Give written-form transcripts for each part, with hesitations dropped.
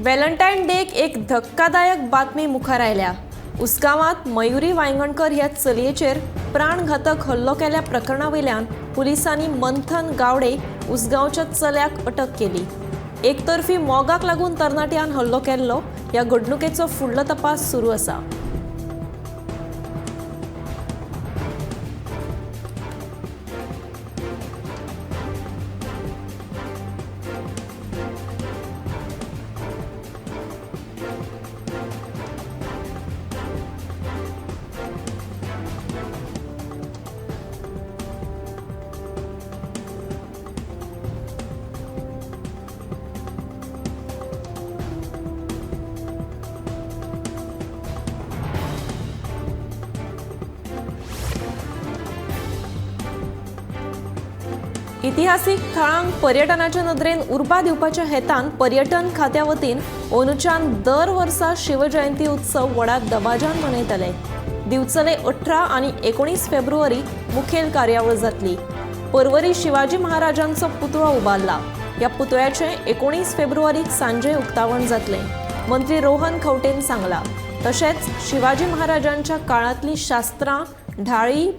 Valentine डेक एक धक्कादायक बातमी मुखार आयल्या. उसगांवांत मयुरी वायंगणकर ह्या चलयेचेर प्राणघातक हल्लो केल्या प्रकरणा वयल्यान पुलिसांनी मंथन गावडे उसगांवच्या चल्याक अटक केली. एकतर्फी मोगाक लागून तरणाट्यान हल्लो केल्लो. ह्या घडणुकेचो फुडलो तपास सुरू आसा. इतिहासीक थळांक पर्यटनाच्या नदरेन उर्बा दिवपाच्या हेतान पर्यटन खात्या वतीन अंदूच्यान दर वर्सा शिवजयंती उत्सव व्हडा दबाज्यान मनयतले. दिवचले 18 आनी 19 फेब्रुवारी मुखेल कार्यावळ जातली. परवरी शिवाजी महाराजांचो पुतळो उबारला. ह्या पुतळ्याचें 19 फेब्रुवारीक सांजे उक्तावण जातलें, मंत्री रोहन खंवटेन सांगला. तशेंच शिवाजी महाराजांच्या काळांतलीं शास्त्रां, ढाळी,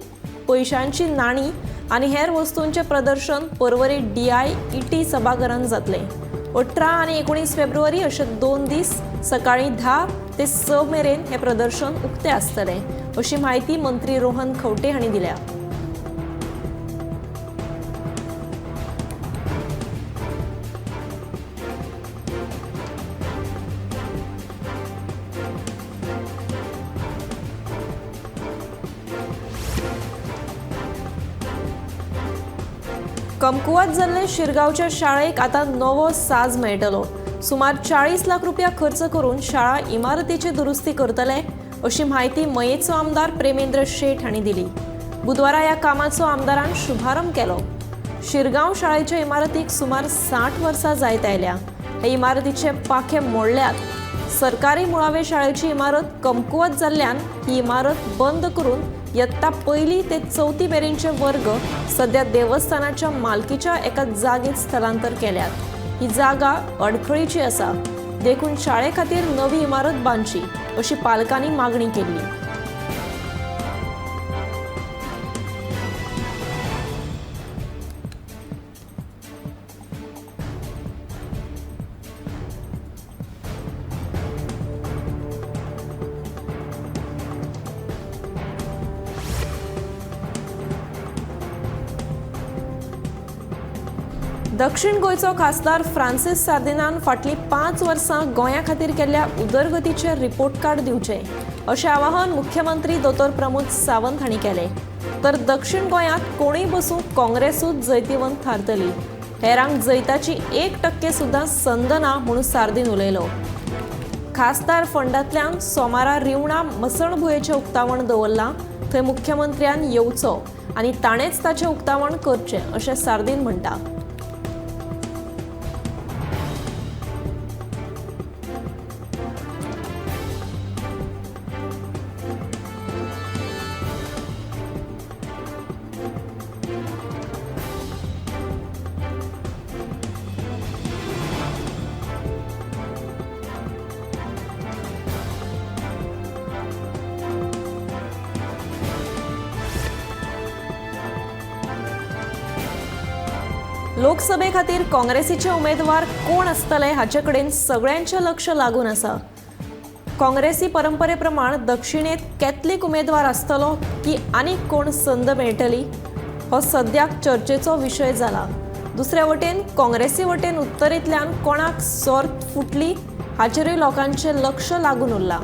पयशांची नाणी आनी हेर वस्तूंचें प्रदर्शन परवरी DIET सभाघरांत जातलें. 18 आनी 19 फेब्रुवारी अशे 2 दीस सकाळीं 10 ते 6 मेरेन हें प्रदर्शन उक्तें आसतलें, अशी म्हायती मंत्री रोहन खंवटे हांणी दिल्या. कमकुवत जाल्ले शिरगांवच्या शाळेक आतां नवो साज मेळटलो. सुमार 40 लाख रुपया खर्च करून शाळा इमारतीची दुरुस्ती करतले, अशी म्हायती मयेचो आमदार प्रेमेंद्र शेट हांणी दिली. बुधवारा ह्या कामाचो आमदारान शुभारंभ केलो. शिरगांव शाळेच्या इमारतीक सुमार 60 वर्सां जायत आयल्या. हे इमारतीचे पाखे मोडल्यात. सरकारी मुळावे शाळेची इमारत कमकुवत जाल्ल्यान ही इमारत बंद करून यत्ता 1 ते 4 मेरेनचे वर्ग सध्या देवस्थानाच्या मालकीच्या एका जागेत स्थलांतर केल्यात. ही जागा अडखळीची आसा, देखून शाळे खातीर नवी इमारत बांदची अशी पालकांनी मागणी केल्ली. दक्षिण गोंयचो खासदार फ्रांसीस सार्दिनान फाटलीं 5 वर्सां गोंया खातीर केल्ल्या उदरगतीचे रिपोर्ट कार्ड दिवचें, अशें आवाहन मुख्यमंत्री दोतोर प्रमोद सावंत हांणी केलें. तर दक्षिण गोंयांत कोणूय बसूं काँग्रेसूच जैतिवंत थारतली, हेरांक जैताची 1% सुद्दां संद ना म्हणून सार्दीन उलयलो. खासदार फंडांतल्यान सोमारा रिवणा मसणभुंयेचें उक्तावण दवरलां, थंय मुख्यमंत्र्यान येवचो आनी ताणेंच ताचें उक्तावण करचें, अशें सार्दीन म्हणटा. लोकसभे खातीर काँग्रेसीचे उमेदवार कोण आसतले हाचे कडेन सगळ्यांचें लक्ष लागून आसा. काँग्रेसी परंपरे प्रमाण दक्षिणेत कॅथलीक उमेदवार आसतलो की आनीक कोण संद मेळटली हो सद्याक चर्चेचो विशय जाला. दुसऱ्या वटेन काँग्रेसी वटेन उत्तरेंतल्यान कोणाक सोर्त फुटली हाचेरूय लोकांचें लक्ष लागून उरलां.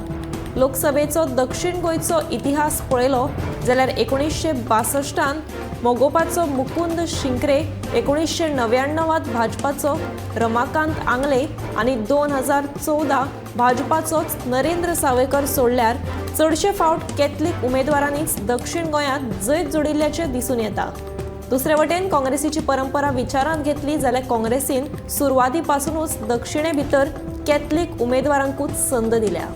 लोकसभेचो दक्षिण गोंयचो इतिहास पळयलो जाल्यार 1962 मोगोपाचो मुकुंद शिंकरे, 1999 भाजपाचो रमाकांत आंगले आनी 2014 भाजपाचोच नरेंद्र सावयकर सोडल्यार चडशे फावट कॅथलीक उमेदवारांनीच दक्षिण गोंयांत जैत जोडिल्ल्याचें दिसून येता. दुसरे वटेन काँग्रेसीची परंपरा विचारांत घेतली जाल्यार काँग्रेसीन सुरवाती पासूनच दक्षिणे भितर कॅथलीक उमेदवारांकूच संद दिल्या.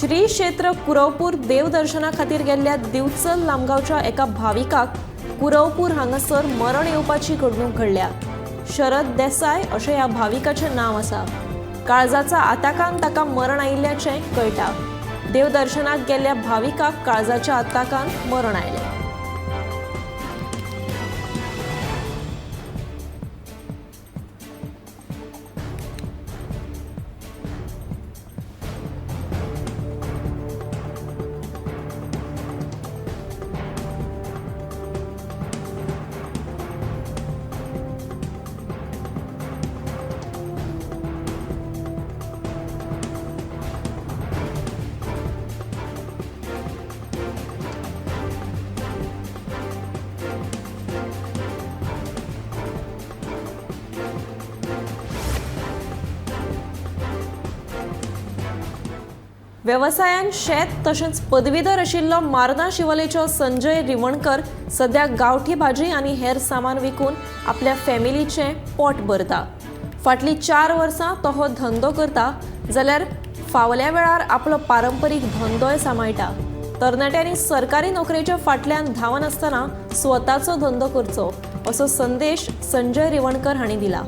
श्री क्षेत्र कुरवपूर देवदर्शना खातीर गेल्ल्या दिवचल लामगांवच्या एका भाविकाक कुरवपूर हांगासर मरण येवपाची घडणूक घडल्या. शरद देसाय अशें ह्या भाविकाचें नांव आसा. काळजाच्या आताकान ताका मरण आयिल्ल्याचें कळटा. देवदर्शनाक गेल्ल्या भाविकाक काळजाच्या आताकान मरण आयलें. वेवसायान शेत तशेंच पदवीधर आशिल्लो मार्ना शिवलेचो संजय रिवणकर सद्या गांवठी भाजी आनी हेर सामान विकून आपल्या फॅमिलीचें पोट भरता. फाटलीं 4 वर्सां तो हो धंदो करता जाल्यार फावल्या वेळार आपलो पारंपरीक धंदोय सांबाळटा. तरणाट्यांनी सरकारी नोकरेच्या फाटल्यान धांवनासतना स्वताचो धंदो करचो असो संदेश संजय रिवणकर हांणी दिला.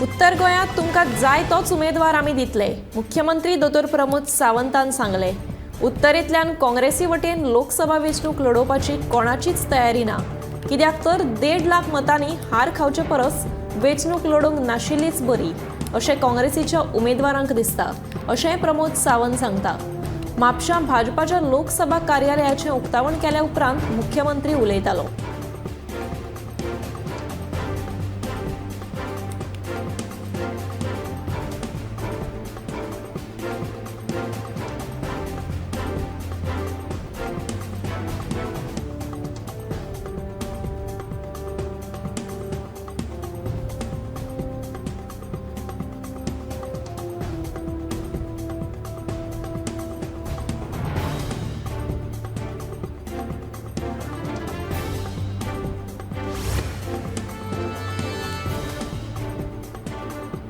उत्तर गोंयांत तुमकां जाय तोच उमेदवार आमी दितले, मुख्यमंत्री दोतोर प्रमोद सावंतान सांगले. उत्तरेंतल्यान काँग्रेसी वटेन लोकसभा वेंचणूक लडोवपाची कोणाचीच तयारी ना, कित्याक तर 1.5 लाख मतांनी हार खावचे परस वेंचणूक लडोवंक नाशिल्लीच बरी अशें काँग्रेसीच्या उमेदवारांक दिसता, अशेंय प्रमोद सावंत सांगता. म्हापशां भाजपाच्या लोकसभा कार्यालयाचें उक्तावण केल्या उपरांत मुख्यमंत्री उलयतालो.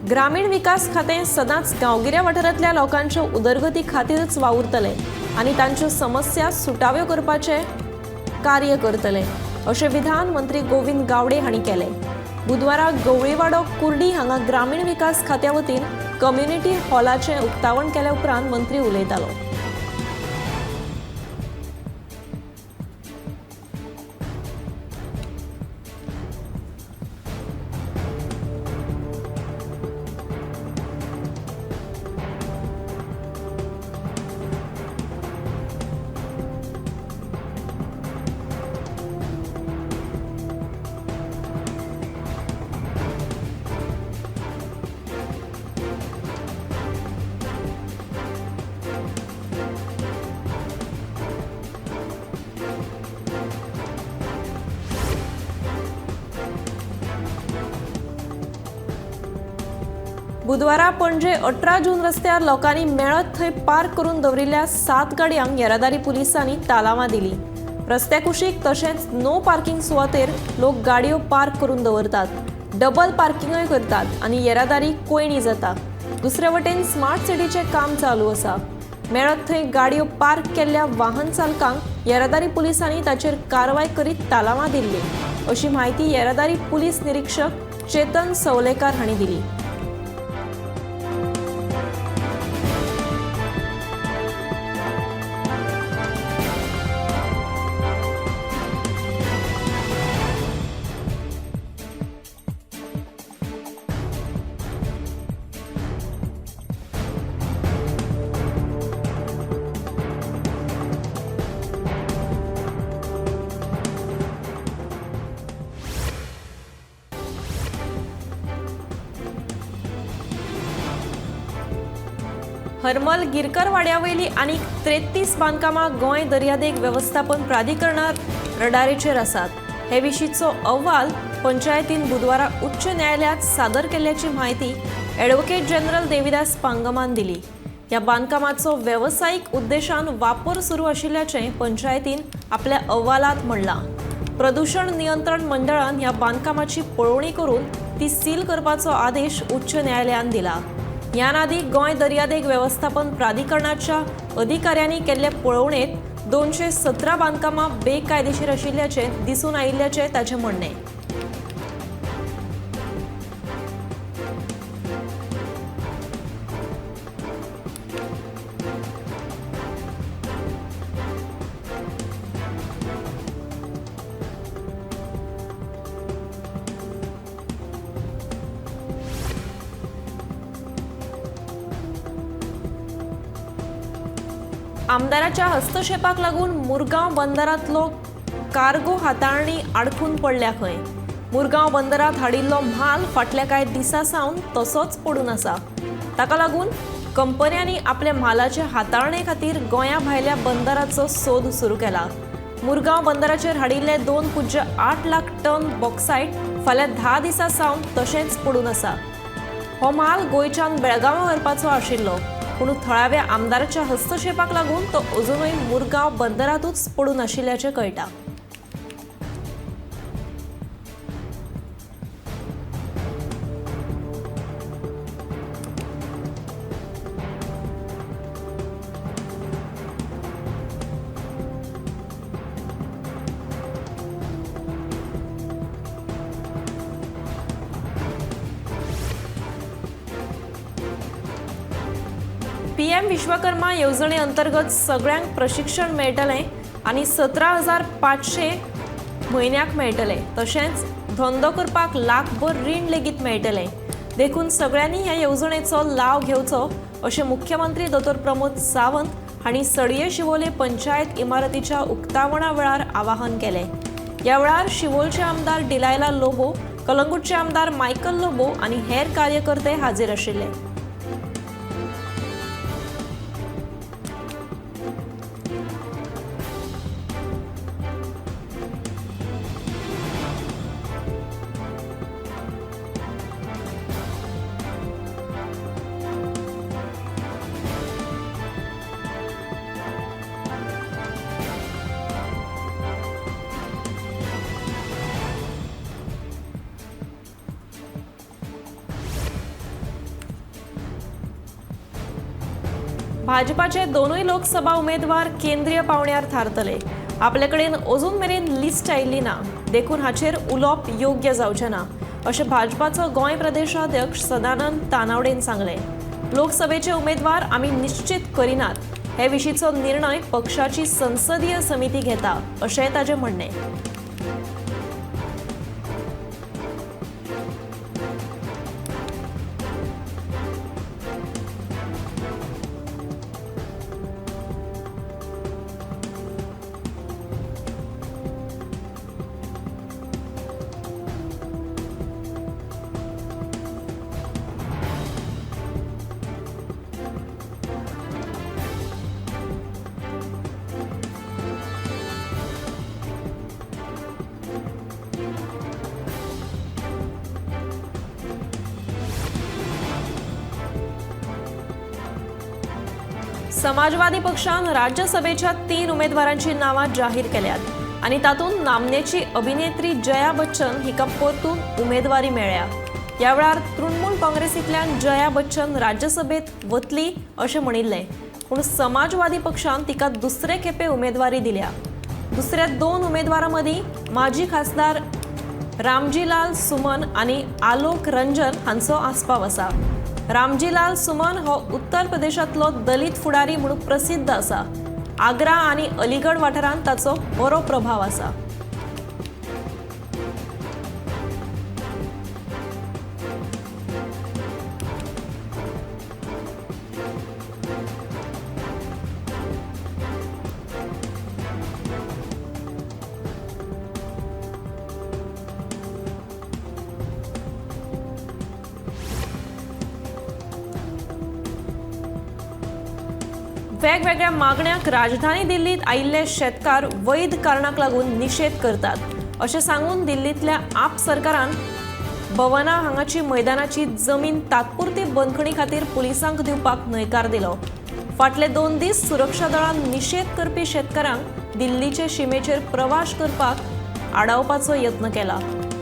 ग्रामीण विकास खातें सदांच गांवगिऱ्या वाठारांतल्या लोकांच्यो उदरगती खातीरच वावुरतले आनी तांच्यो समस्या सुटाव्यो करपाचें कार्य करतले, अशें विधान मंत्री गोविंद गावडे हांणी केलें. बुधवारा गवळीवाडो कुर्डी हांगा ग्रामीण विकास खात्या वतीन कम्युनिटी हॉलाचें उक्तावण केल्या उपरांत मंत्री उलयतालो. बुधवारा पणजे 18 जून रस्त्यार लोकांनी मेळत थंय पार्क करून दवरिल्ल्या 7 गाडयांक येरादारी पुलिसांनी तालावां दिली. रस्त्या कुशीक तशेंच नो पार्किंग सुवातेर लोक गाडयो पार्क करून दवरतात, डबल पार्किंगय करतात आनी येरादारी कोयणी जाता. दुसरे वटेन स्मार्ट सिटीचें काम चालू आसा. मेळत थंय गाडयो पार्क केल्ल्या वाहन चालकांक येरादारी पुलिसांनी ताचेर कारवाय करीत तालावां दिल्ली, अशी म्हायती येरादारी पुलीस निरीक्षक चेतन सवलेकार हांणी दिली. हरमल गिरकरवाड्या वयली आनीक 33 बांदकामां गोंय दर्यादेग वेवस्थापन प्राधिकरणार रडारेचेर आसात. हे विशींचो अहवाल पंचायतीन बुधवारा उच्च न्यायालयात सादर केल्ल्याची म्हायती ॲडव्होकेट जनरल देविदास पांगमान दिली. ह्या बांदकामाचो वेवसायीक उद्देशान वापर सुरू आशिल्ल्याचें पंचायतीन आपल्या अहवालात म्हणलां. प्रदूषण नियंत्रण मंडळान ह्या बांदकामाची पळोवणी करून ती सील करपाचो आदेश उच्च न्यायालयान दिला. ह्यान आदी गोंय दर्यादेग वेवस्थापन प्राधिकरणाच्या अधिकाऱ्यांनी केल्ले पळोवणेंत 217 बांदकामां बेकायदेशीर आशिल्ल्याचें दिसून आयिल्ल्याचें ताचें म्हणणें. आमदाराच्या हस्तक्षेपाक लागून मुरगांव बंदरांतलो कार्गो हाताळणी आडखून पडल्या खंय. मुरगांव बंदरांत हाडिल्लो म्हाल फाटल्या कांय दिसां सावन तसोच पडून आसा. ताका लागून कंपन्यांनी आपल्या म्हालाचे हाताळणे खातीर गोंया भायल्या बंदराचो सोद सुरू केला. मुरगांव बंदराचेर हाडिल्ले 2.8 लाख टन बॉक्सायट फाल्यां 10 दिसां सावन तशेंच पडून आसा. हो म्हाल गोंयच्यान बेळगांवां व्हरपाचो आशिल्लो, पूण थळाव्या आमदाराच्या हस्तक्षेपाक लागून तो अजुनूय मुरगांव बंदरांतूच पडून आशिल्ल्याचें कळटा. पीएम विश्वकर्मा येवजणे अंतर्गत सगळ्यांक प्रशिक्षण मेळटलें आनी 17,500 म्हयन्याक मेळटलें. तशेंच धंदो करपाक लाखभर रीण लेगीत मेळटलें. देखून सगळ्यांनी ह्या येवजणेचो लाव घेवचो अशें मुख्यमंत्री दोतोर प्रमोद सावंत हांणी सडये शिवोले पंचायत इमारतीच्या उक्तावणा वेळार आवाहन केलें. ह्या वेळार शिवोलचे आमदार डिलायला लोबो, कलंगूटचे आमदार मायकल लोबो आनी हेर कार्यकर्ते हाजीर आशिल्ले. भाजपाचे दोनूय लोकसभा उमेदवार केंद्रीय पावण्यार थारतले. आपले कडेन अजून मेरेन लिस्ट आयिल्ली ना, देखून हाचेर उलोवप योग्य जावचें ना अशें भाजपाचो गोंय प्रदेशाध्यक्ष सदानंद तानावडेन सांगलें. लोकसभेचे उमेदवार आमी निश्चित करिनात, हे विशींचो निर्णय पक्षाची संसदीय समिती घेता अशें ताचें म्हणणें. समाजवादी पक्षान राज्यसभेच्या 3 उमेदवारांची नावां जाहीर केल्यात आनी तातूंत नामनेची अभिनेत्री जया बच्चन हिका परतून उमेदवारी मेळ्ळ्या. ह्या वेळार तृणमूल काँग्रेसींतल्यान जया बच्चन राज्यसभेत वतली अशें म्हणिल्लें, पूण समाजवादी पक्षान तिका दुसरे खेपे उमेदवारी दिल्या. दुसऱ्या 2 उमेदवारां मदीं माजी खासदार रामजीलाल सुमन आनी आलोक रंजन हांचो आस्पाव आसा. रामजीलाल सुमन हो उत्तर प्रदेशांतलो दलित फुडारी म्हणून प्रसिद्ध आसा. आग्रा आनी अलीगड वाठारांत ताचो बरो प्रभाव आसा. वेगवेगळ्या मागण्यांक राजधानी दिल्लीत आयिल्ले शेतकार वैध कारणाक लागून निशेध करतात अशें सांगून दिल्लींतल्या आप सरकारान बवना हांगाची मैदानाची जमीन तात्पुरती बंदखणी खातीर पुलिसांक दिवपाक न्हयकार दिलो. फाटले 2 दीस सुरक्षा दळान निशेध करपी शेतकारांक दिल्लीचे शिमेचेर प्रवास करपाक आडावपाचो यत्न केला.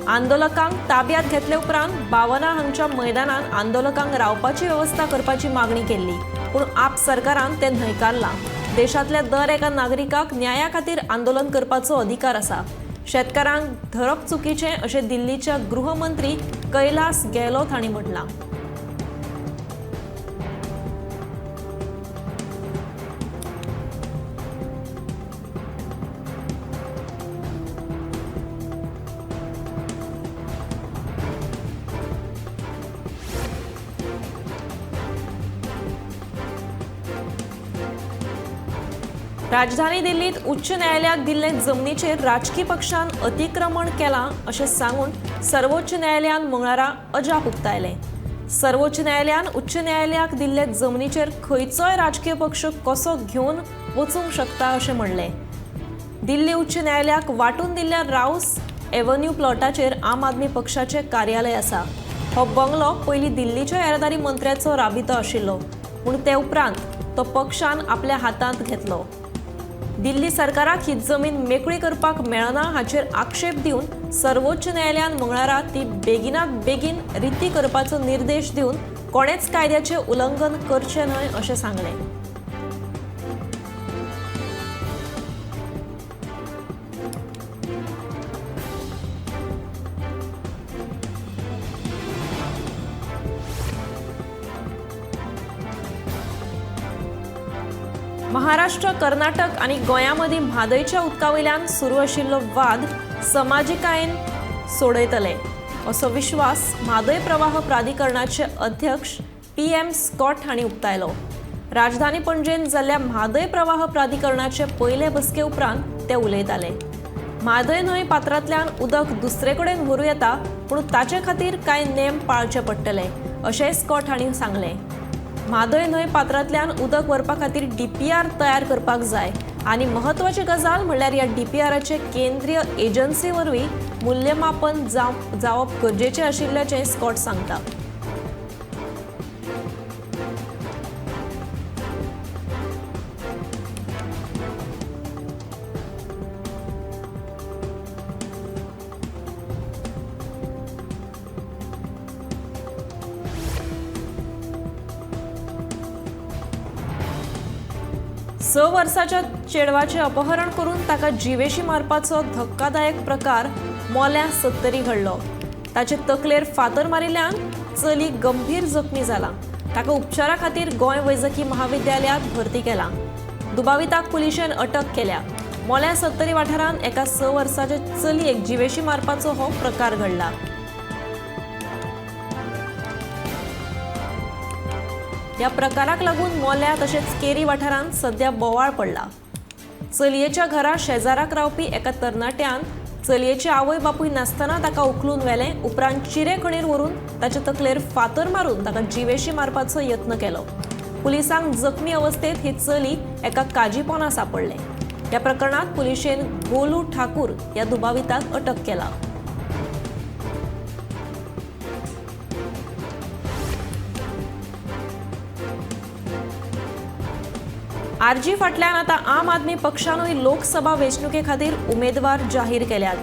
आंदोलकांक ताब्यात घेतले उपरांत बावना हांगच्या मैदानात आंदोलकांक रावपाची वेवस्था करपाची मागणी केल्ली, पूण आप सरकारान ते न्हयकारलां. देशांतल्या दर एका नागरिकाक न्याया खातीर आंदोलन करपाचो अधिकार आसा. शेतकारांक धरप चुकीचें अशें दिल्लीच्या गृहमंत्री कैलास गेहलोत हांणी म्हटलां. राजधानी दिल्लीत उच्च न्यायालयाक दिल्ले जमनीचेर राजकी पक्षान अतिक्रमण केलां अशें सांगून सर्वोच्च न्यायालयान मंगळारा अजाप उक्तायलें. सर्वोच्च न्यायालयान उच्च न्यायालयाक दिल्ले जमनीचेर खंयचोय राजकीय पक्ष कसो घेवन वचूंक शकता अशें म्हणलें. दिल्ली उच्च न्यायालयाक वांटून दिल्ल्या राऊस एव्हन्यू प्लॉटाचेर आम आदमी पक्षाचें कार्यालय आसा. हो बंगलो पयलीं दिल्लीच्या येरादारी मंत्र्याचो राबितो आशिल्लो, पूण ते उपरांत तो पक्षान आपल्या हातांत घेतलो. दिल्ली सरकाराक ही जमीन मेकळी करपाक मेळना हाचेर आक्षेप दिवन सर्वोच्च न्यायालयान मंगळारा ती बेगिनात बेगीन रिती करपाचो निर्देश दिवन कोणेच कायद्याचें उल्लंघन करचें न्हय अशें सांगलें. महाराष्ट्र, कर्नाटक आनी गोंया मदीं म्हादयच्या उदका वयल्यान सुरू आशिल्लो वाद समाजिकायेन सोडयतले असो विश्वास म्हादय प्रवाह प्राधिकरणाचे अध्यक्ष PM Scott हांणी उक्तायलो. राजधानी पणजेन जाल्ल्या म्हादय प्रवाह प्राधिकरणाचे पयले बसके उपरांत ते उलयताले. म्हादय न्हंय पात्रांतल्यान उदक दुसरे कडेन व्हरूं येता, पूण ताचे खातीर कांय नेम पाळचे पडटले अशेंय स्कॉट हांणी सांगलें. म्हादय न्हंय पात्रांतल्यान उदक व्हरपा खातीर DPR तयार करपाक जाय आनी म्हत्वाची गजाल म्हणल्यार ह्या DPRाचें केंद्रीय एजन्सी वरवीं मूल्यमापन जावप गरजेचें आशिल्ल्याचें स्कॉट सांगता. स वर्साच्या चेडवाचें अपहरण करून ताका जिवेशी मारपाचो धक्कादायक प्रकार मोल्या सत्तरी घडलो. ताचे तकलेर फातर मारिल्ल्यान चली गंभीर जखमी जाला. ताका उपचारा खातीर गोंय वैजकी महाविद्यालयांत भरती केला. दुबाविताक पुलिशेन अटक केल्या. मोल्या सत्तरी वाठारांत एका 6 वर्साच्या चलयेक जिवेशी मारपाचो हो प्रकार घडला. ह्या प्रकाराक लागून मोल्या तशेंच केरी वाठारांत सध्या बोवाळ पडला. चलयेच्या घरा शेजाराक रावपी एका तरणाट्यान चलयेचे आवय बापूय नासतना ताका उखलून व्हेलें. उपरांत चिरे खणीर व्हरून ताचे तकलेर फातर मारून ताका जिवेशी मारपाचो यत्न केलो. पुलिसांक जखमी अवस्थेत ही चली एका काजीपोना सापडलें. ह्या प्रकरणांत पुलिशेन गोलू ठाकूर ह्या दुबाविताक अटक केला. आरजी फाटल्यान आतां आम आदमी पक्षानूय लोकसभा वेंचणुके खातीर उमेदवार जाहीर केल्यात.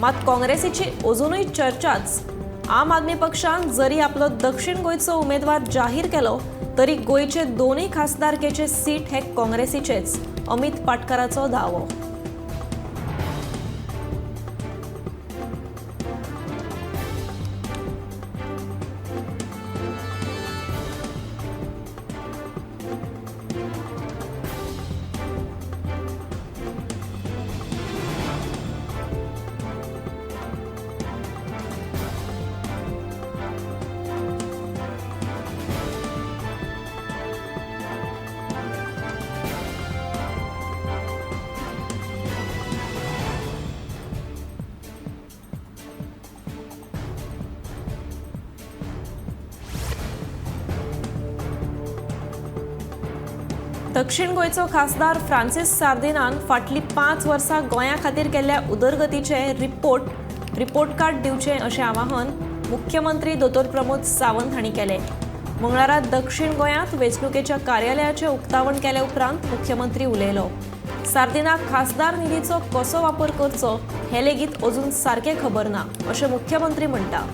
मात काँग्रेसीची अजुनूय चर्चाच. आम आदमी पक्षान जरी आपलो दक्षिण गोंयचो उमेदवार जाहीर केलो तरी गोंयचे दोनूय खासदारकेचे सीट हे काँग्रेसीचेच, अमित पाटकाराचो दावो. दक्षिण गोंयचो खासदार फ्रांसीस सार्दिनान फाटलीं 5 वर्सां गोंया खातीर केल्ल्या उदरगतीचे रिपोर्ट कार्ड दिवचें अशें आवाहन मुख्यमंत्री दोतोर प्रमोद सावंत हांणी केलें. मंगळारा दक्षिण गोंयांत वेंचणुकेच्या कार्यालयाचें उक्तावण केले उपरांत मुख्यमंत्री उलयलो. सार्दिनाक खासदार निधीचो कसो वापर करचो हें लेगीत अजून सारकें खबर ना अशें मुख्यमंत्री म्हणटा.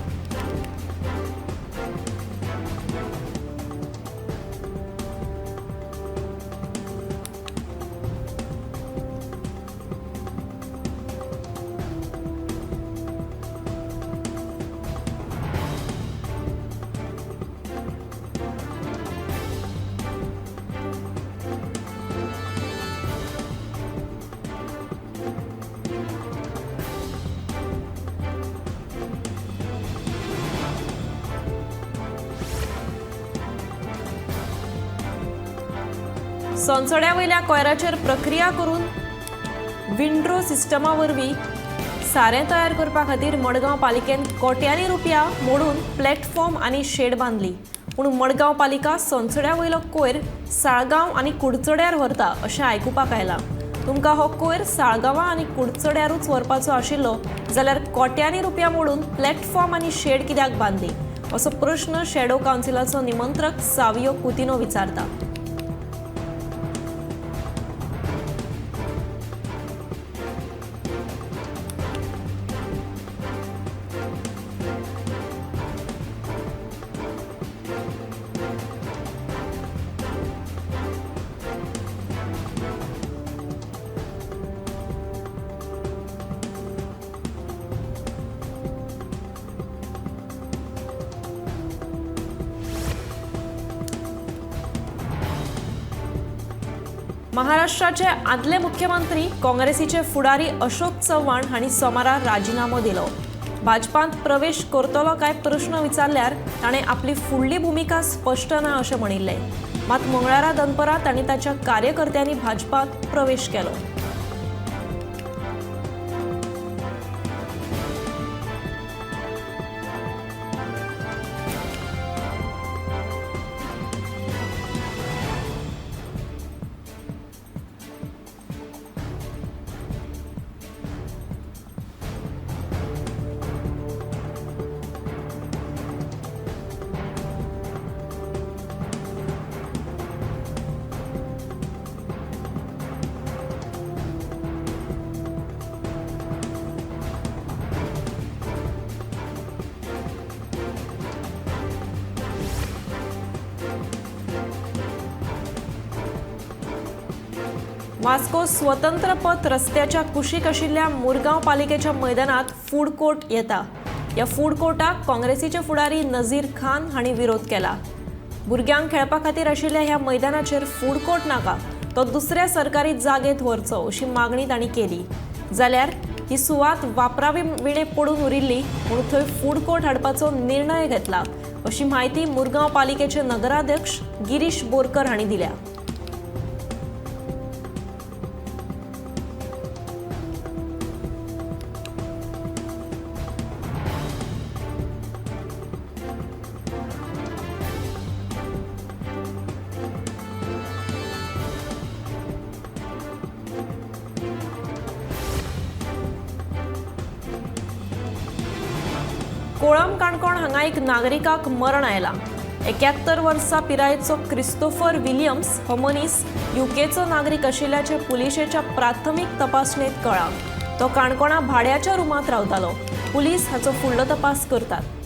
सोनसड्या वयल्या कोयराचेर प्रक्रिया करून विंड्रो सिस्टमा वरवीं सारें तयार करपा खातीर मडगांव पालिकेन कोट्यांनी रुपया मोडून प्लॅटफॉर्म आनी शेड बांदली. पूण मडगांव पालिका सोनसड्या वयलो कोयर साळगांव आनी कुडचड्यार व्हरता अशें आयकुपाक आयलां. तुमकां हो कोयर साळगांवां आनी कुडचड्यारूच व्हरपाचो आशिल्लो जाल्यार कोट्यांनी रुपया मोडून प्लॅटफॉर्म आनी शेड कित्याक बांदली असो प्रश्न शॅडो कावन्सिलाचो निमंत्रक सावियो कुतिनो विचारता. महाराष्ट्राचे आदले मुख्यमंत्री काँग्रेसीचे फुडारी अशोक चव्हाण हांणी सोमारा राजिनामो दिलो. भाजपांत प्रवेश करतलो काय प्रश्न विचारल्यार ताणें आपली फुडली भुमिका स्पश्ट ना अशें म्हणिल्लें. मात मंगळारा दनपरां तांणी ताच्या कार्यकर्त्यांनी भाजपांत प्रवेश केलो. वास्को स्वतंत्र पथ रस्त्याच्या कुशीक आशिल्ल्या मुरगांव पालिकेच्या मैदानात फूड कोर्ट येता. ह्या फूड कोर्टाक काँग्रेसीचे फुडारी नझीर खान हांणी विरोध केला. भुरग्यांक खेळपा खातीर आशिल्ल्या ह्या मैदानाचेर फूड कोर्ट नाका, तो दुसऱ्या सरकारी जागेंत व्हरचो अशी मागणी तांणी केली. जाल्यार ही सुवात वापरावी विणे पडून उरिल्ली म्हूण थंय फूड कोर्ट हाडपाचो निर्णय घेतला अशी म्हायती मुरगांव पालिकेचे नगराध्यक्ष गिरीश बोरकर हांणी दिल्या. कोळंब काणकोण हांगा एक नागरिकाक मरण आयलां. 71 वर्सां पिरायेचो क्रिस्तोफर विलियम्स हो मनीस युकेचो नागरीक आशिल्ल्याचें पुलिशेच्या प्राथमीक तपासणेंत कळ्ळां. तो काणकोणा भाड्याच्या रुमांत रावतालो. पुलीस हाचो फुडलो तपास करतात.